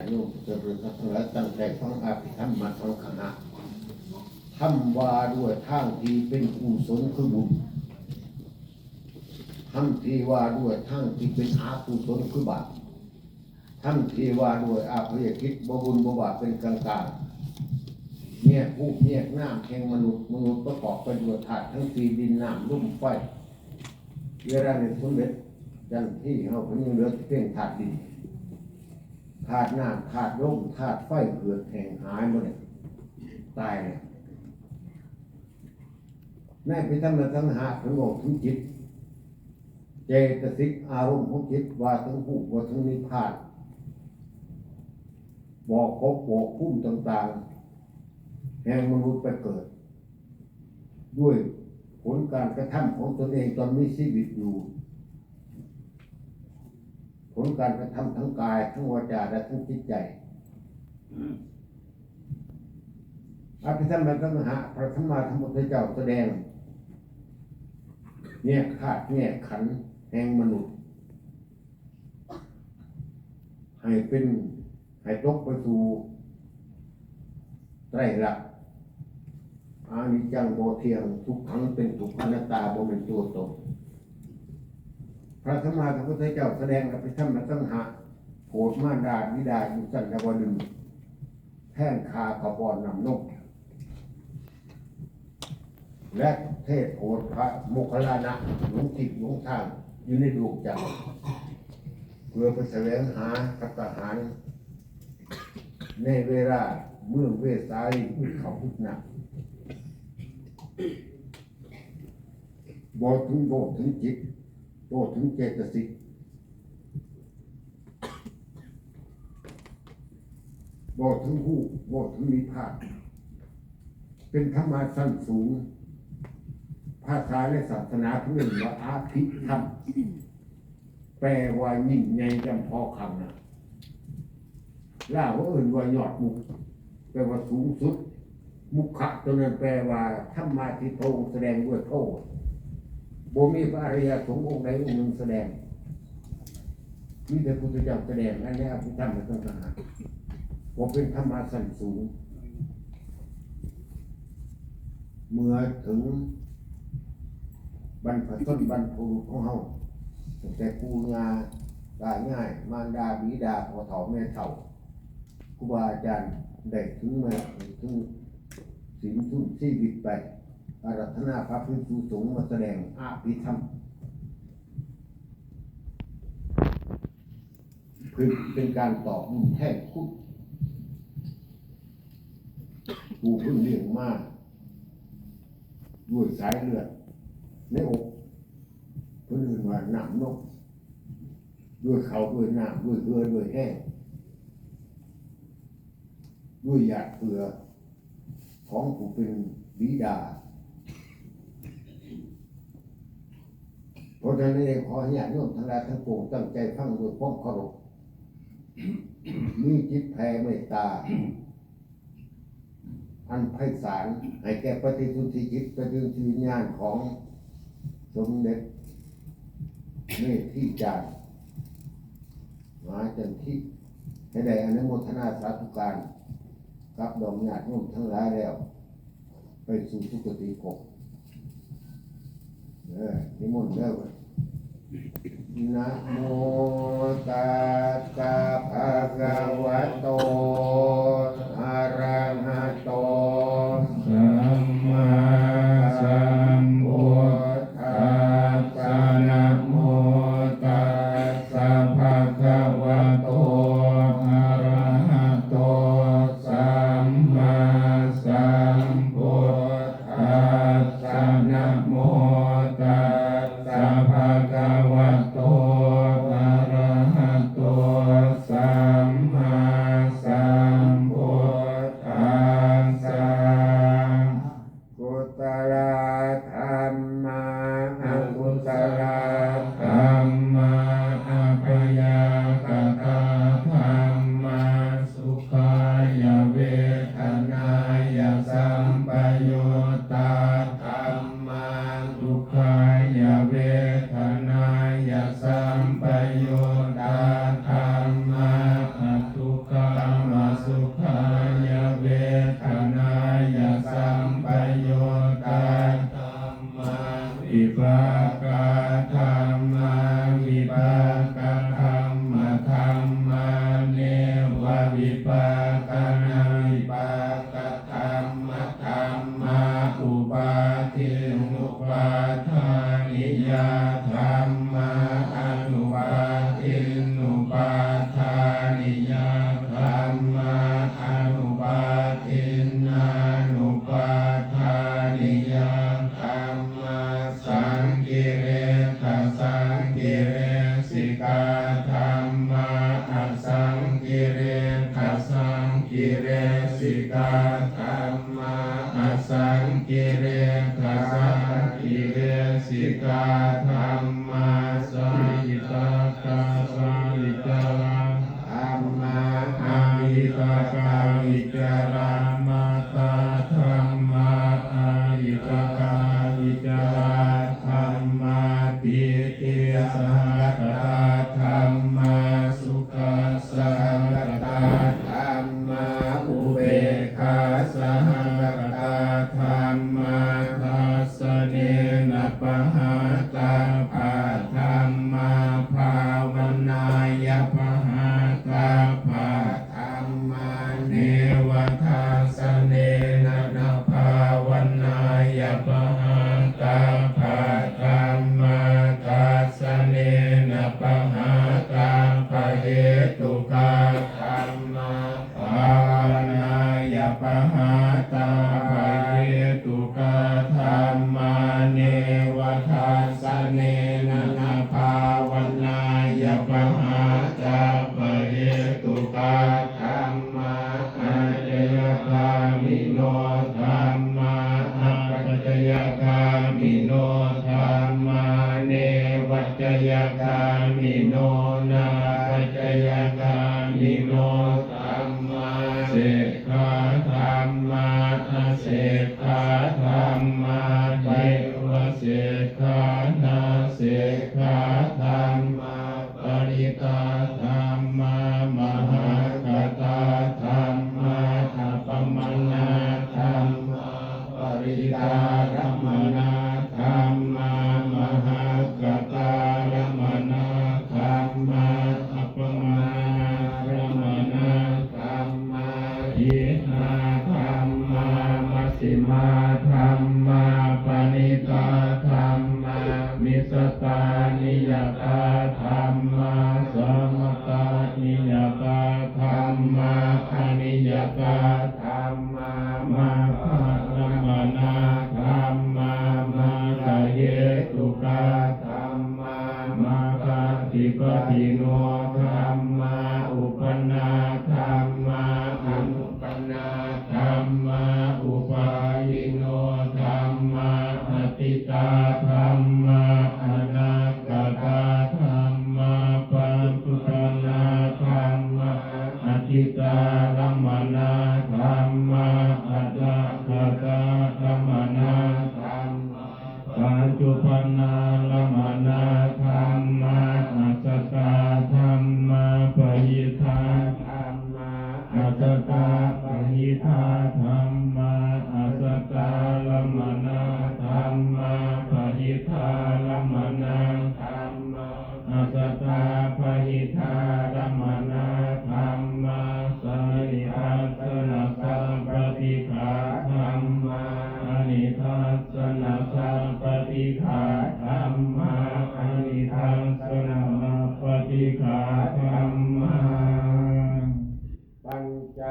ໂຍມເຈົ້າເລີນທັດທັງຫຼາຍ ຕັ້ງໃຈຟັງອະພິທຳມະສັງຄະນະ. ທຳວ່າດ້ວຍທາງທີ່ເປັນກຸສົນຄືບຸນ, ທຳທີ່ວ່າດ້ວຍທາງທີ່ເປັນອະກຸສົນຄືບາບ, ທຳທີ່ວ່າດ້ວຍອະໄພຍະກິດ ບໍ່ບຸນບໍ່ບາບ ເປັນກາງໆ. ແຍກຮູບແຍກນາມແຫ່ງມະນຸດ, ມະນຸດປະກອບໄປດ້ວຍທາດທັງສີ່ ດິນ ນ້ຳ ລົມ ໄຟ. ເວລານີ້ສົມເດັດຈັນທີເຮົາກໍຍັງເຫຼືອແຕ່ພຽງທາດດິນ, ທາດນ້ຳ, ທາດລົມ, ທາດໄຟ ເຫືອດແຫ້ງຫາຍໝົດແລ້ວ, ຕາຍແລ້ວ. ໃນອະພິທຳມະສັງຄະນະ ເພິ່ນເວົ້າເຖິງຈິດ, ເຈຕະສິກ, ອາລົມຂອງຈິດ, ວ່າເຖິງຮູບ, ວ່າເຖິງນິບພານ, ບອກພົບ, ບອກພູມຕ່າງໆ ແຫ່ງມະນຸດໄປເກີດ ດ້ວຍຜົນການກະທຳຂອງຕົນເອງຕອນມີຊີວິດຢູ່, ຜົນການກະທຳທາງກາຍ, ທາງວາຈາ ແລະ ທາງຈິດໃຈ. ອະພິທຳມະສັງຄະນະ ພະສຳມາສຳພຸດທະເຈົ້າສະແດງແຍກທາດແຍກຂັນແຫ່ງມະນຸດ ໃຫ້ເປັນ, ໃຫ້ຕົກໄປສູ່ໄຕຣລັກ, ອະນິດຈັງ ບໍ່ທ່ຽງ, ທຸກຂັງເປັນທຸກ, ອະນັດຕາບໍ່ແມ່ນຕົວຕົນ. ພະສຳມາສຳພຸດທະເຈົ້າສະແດງອະພິທຳມະສັງຄະນະ ໂປດມານດາບິດາຢູ່ຊັ້ນດາວະດຶງ ແທນຂ້າເຂົ້າປ້ອນນ້ຳນົມ ແລະ ເທດໂປດພະໂມກຄັນລານະ ຫຼົງທິດຫຼົງທາງຢູ່ໃນດວງຈັນ ເພື່ອໄປສະແຫວງຫາພັດຕາຫານ ໃນເວລາເມືອງເວສາລີອຶດເຂົ້າອຶດນ້ຳ. ເວົ້າເຖິງ, ເວົ້າເຖິງຈິດ, ເວົ້າເຖິງເຈຕະສິກ, ເວົ້າເຖິງຮູບ, ເວົ້າເຖິງນິບພານ, ເປັນທຳມະຊັ້ນສູງ. ພາສາໃນສາສະໜາເພິ່ນເອີ້ນວ່າອະພິທຳ, ແປວ່າຍິ່ງໃຫຍ່ຈຳເພາະຂ້າງໜ້າ. ລາວເອີ້ນວ່າຍອດມຸກ, ແປວ່າສູງສຸດ. ມຸກຄະໂຕນັ້ນແປວ່າທຳມະທີ່ພະອົງສະແດງດ້ວຍພະໂອດ, ບໍ່ມີພະອະລິຍະສົງອົງໃດອົງໜຶ່ງສະແດງ, ມີແຕ່ພຸດທະເຈົ້າສະແດງ. ອັນນີ້ອະພິທຳມະສັງຄະນະ ກໍເປັນທຳມະຊັ້ນສູງ. ເມື່ອເຖິງບັນພະຊົນບັນພະບຸລຸດຂອງເຮົາ, ຕັ້ງແຕ່ປູ່ຍ່າຕາຍາຍ, ມານດາບິດາ, ພໍ່ເຖົ້າແມ່ເຖົ້າ, ຄູບາອາຈານ ໄດ້ເຖິງແມ່, ເຖິງສິ້ນສຸດຊີວິດໄປ, ອາລາທະນາພະພິກຂຸສົງມາສະແດງອະພິທຳ ເພື່ອເປັນການຕອບບຸນແທນຄຸນ ຜູ້ເພິ່ນລ້ຽງມາດ້ວຍສາຍເລືອດໃນອົກ, ເພິ່ນເອີ້ນວ່ານ້ຳນົມ, ດ້ວຍເຂົ້າ, ດ້ວຍນ້ຳ, ດ້ວຍເຫື່ອ, ດ້ວຍແຮງ, ດ້ວຍຢາດເຜື່ອ ຂອງຜູ້ເປັນບິດາ. ເພາະສະນັ້ນເອງ ຂໍໃຫ້ຍາດໂຍມທັງຫຼາຍທັງປວງຕັ້ງໃຈຟັງດ້ວຍຄວາມເຄົາລົບ, ມີຈິດແຜ່ເມດຕາອັນໄພສານ ໃຫ້ແກ່ປະຕິສົນທິຈິດ, ປະຕິສົນທິວິນຍານຂອງສົມເດັດເມດທິຈານ ມະຫາຈັນທິ ໃຫ້ໄດ້ອະນຸໂມທະນາສາທຸການກັບດອງຍາດໂຍມທັງຫຼາຍແລ້ວ ໄປສູ່ສຸຄະຕິພົບ. ເອີ ນິມົນເດີ. ນະໂມຕັດສະ ພະຄະວະໂຕ ອະຣະຫະໂຕ ສຳມາສຳພຸດທັດສະ ນະໂມຕັດສະ ພະຄະວະໂຕ ອະຣະຫະໂຕ ສຳມາສຳພຸດທັດສະ ນະໂມຕັດສະ ພະຄະວະໂຕ ອະຣະຫະໂຕ ສຳມາສຳ ວິປາກະ ນະວິປາກະ ທຳມະ ທຳມາ ອຸປາທິນ ອຸປາທານິຍາ ທຳມາ ອະນຸປາທິນ ອະນຸປາທານິຍາ ທຳມາ ອະນຸປາທິນນາ ອະນຸປາທານິຍາ ທຳມາ ສັງກິເລທະສັງກິເລສິກາ ທຳມາ ອະສັງກິເລທະສັງກິເລສິກາ ທຳມາ ອະສັງກິເລທະສັງກິເລສິກາ ທຳມາ ສະຫະຫິຕະກະ ສະຫະຫິຕະ ທຳມາ ອະຫະຫິຕະກະ ວິຈາລະມະຕາ ທຳມາ ອະຫະຫິຕະກະ ວິຈາລະ ທຳມາ ປີຕິສະຫະກະຕາ ທຳມາ ສຸຂະສະຫະກະຕາ ທຳມາ ອຸເບກຂາສະຫະກະຕາ ທຳມາ ທັດສະເນນະປະຫາຕາບະ ທຳມາ ພາວະນາຍະປະຫາຕາບະ ທຳມາ ເນວະທັດສະເນນະນະພາວະນາຍະປະຫາຕາບະ ທຳມາ ທັດສະເນນະປະຫາຕາບະເຫຕຸກາ ທຳມາ ພາວະນາຍະປະຫາຕາບະເຫຕຸກາ ທຳມາ ເນວະທັດສະເນນະນະພາວະນາຍະປະຫາຕາບະເຫຕຸກາ ທຳມາ ອາຈະຍະກາມິໂນ ທຳມາ ອັບປະຈະຍະກາມິໂນ ທຳມາ ເນວະຈະຍະກາມິໂນ ນາປັດຈະຍະກາມິໂນ ທຳມາ ເສກຂາ ທຳມາ ອະເສກຂາ ທຳມາ ເນວະເສກຂາ ນາເສກຂາ ທຳມາ ປະລິຕາ ທຳມາ ມະຫະກະຕາ ທຳມາ ອັບປະມານາ ທຳມາ ປະລິຕາລະມະນາ ທຳມາ ມະຫະກະຕາລະມະນາ ທຳມາ ອັບປະມານາລະມະນາ ທຳມາ ຫິນາ ທຳມາ ມັດຊິມາ ທຳມາ ປະນີຕາ ທຳມາ ມິດສະຕານິຍະຕາ ທຳມາ ສະມັດຕານິຍະຕາ ທຳມາ ອະນິຍະຕາ ທຳມາ ມັກຄະລະມະນາ ທຳມາ ມັກຄະເຫຕຸກາ ທຳມາ ມັກຄາທິປະຕິໂນ ທຳມາ ອຸປະນາ ທຳມາ ອະນຸປະນາ ທຳມາ ອຸປາທິນໂນ ທຳມາ ອະຕິຕາ ທຳມາ ອະນາກະຕາ ທຳມາ ປັດຈຸປະນາ ທຳມາ ອະທິຕາລະມະນາ ທຳມາ ອະນາກະຕາລະມະນາ ທຳມາ ປັດຈຸບັນນາລະມະນາ ທຳມາ ອັດສະຕາ ທຳມາ ປະຫິທາ ທຳມາ ອັດສະຕາປະຫິທາ ທຳມາ ອັດສະຕາລະມະນາ ທຳມາ ປະຫິທາລະມະນາ ທຳມາ ອັດສະຕາປະຫິທາລະມະນາ ທຳມາ ສະນິທັດສະນະສາປະຕິກຂາ ທຳມາ ອະນິທັດສະນະສາປະຕິກຂາ ທຳມາ ອະນິທັດສະນະສາປະຕິກຂາ ທຳມາ